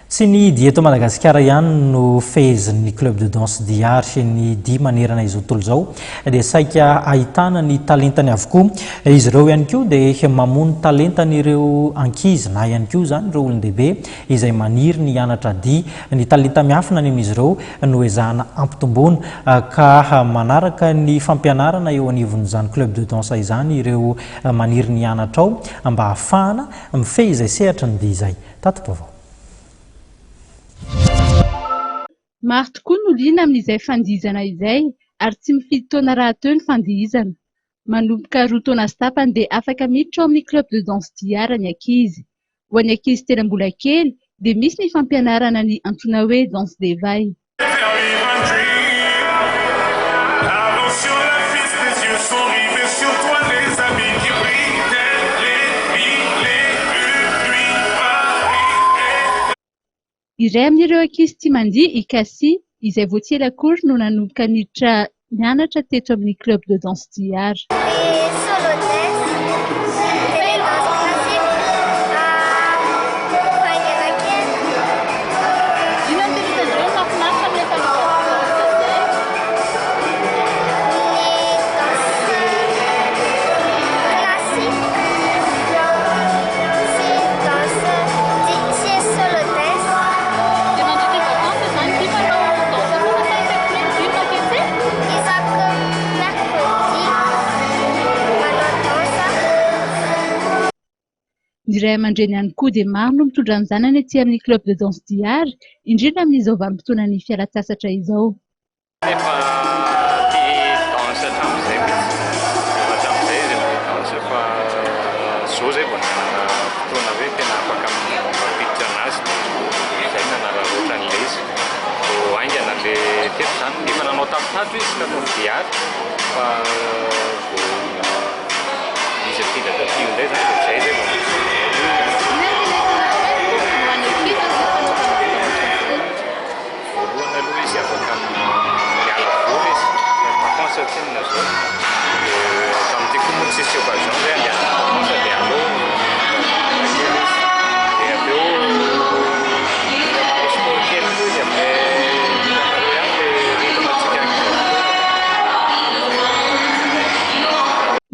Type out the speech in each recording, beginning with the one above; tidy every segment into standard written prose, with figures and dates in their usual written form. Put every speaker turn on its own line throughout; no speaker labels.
Tsy ny dihy eto Madagasikara ihany no fehezin'ny Club de Danse Diary. Ny dihy manerana izao tontolo izao dia saika ahitana ny talentany avokoa. Izy ireo ihany koa dia mamono talentan'ireo ankizy na ihany koa izany ireo olon-dehibe izay maniry ny hianatra dihy. Ny talenta miafina any amin'izy ireo no ezahana ampitomboana ka manaraka ny fampianarana eo anivon'izany Club de Danse izany ireo maniry ny hianatra ao mba hahafahana mifehy izay sehatry ny dihy izay. Tati-baovao.
Maro tokoa no liana amin'izay fandihizana izay ary tsy mifidy taona rahateo ny fandihizana. Manomboka roa taona sy tapany dia afaka miditra ao amin'ny Club de danse Diara ny ankizy. Ho an'ny ankizy tena mbola kely dia misy ny fampianarana ny antsoina hoe danse d'éveil. Iray amin'ireo ankizy tia mandihy i Cassie, izay vao tsy ela akory no nanomboka niditra nianatra teto amin'ny Club de Danse Diara.
Ny solo dance, ny danse classique, faingana kely.
Inona no tena hitanareo mahafinaritra amin'ilay fanaovana danse izay?
Ny danse classique sy danse sy solo dance.
Dia mandritra ny vacances izany tia manao danse foana sa isaky ny lundi manketsy?
Isaky mercredi manao danse.
Ny ray aman-dreny ihany koa dia maro no mitondra ny zanany aty amin'ny Club de Danse Diary, indrindra amin'izao vanim-potoanan'ny fialan-tsasatra izao.
Efa tia danse hatramin'izay mihitsy, efa hatramin'izay izy tia danse fa zao zay vao nanana fotoana hoe tena afaka mampiditra anazy dia zay nanararaotra an'ilay izy. Vao haingana le teto zany, efa nanao tato izy tato amin'ny Diary fa vao izy nifindra taty indray zany dia zay zay vao.
Inona no tena hitanareo hoe tombony ho an'ny ankizy amin'ny fanaovana danse izay?
Voalohany aloha izy afaka miala voly izy, vacances tsinona zao, dia tamin'ity koa moa tsisy occasion zay andehanana vacances dia aleo miala kely izy, dia avy eo mila manao sport kely koa izy amin'ilay hitanareo ihany ilay rythme antsika ankizy.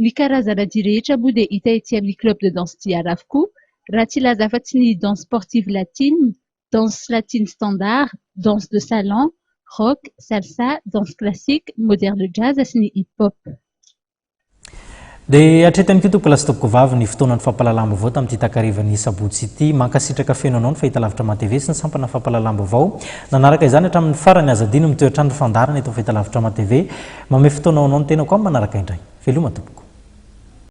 Ny karazana dihy rehetra moa dia hita ety amin'ny Club de Danse Diara avokoa, raha tsy hilaza afa-tsy ny danse sportive latine, danse latine standard, danse de salon, rock, salsa, danse classique, moderne jazz sy ny hip hop.
Dia hatreto ihany koa tompokolahy sy tompokovavy ny fotoanan'ny fampahalalam-baovao tamin'ity takarivan'ny sabotsy ity. Mankasitraka feno anao ny fahitalavitra Ma TV sy ny sampana fampahalalam-baovao. Nanaraka izany hatramin'ny farany. Aza adino mitohy hatrany ny fandaharana eto amin'ny fahitalavitra Ma TV. Mamehy fotoana ho anao ny tenako amin'ny manaraka indray. Veloma tompoko.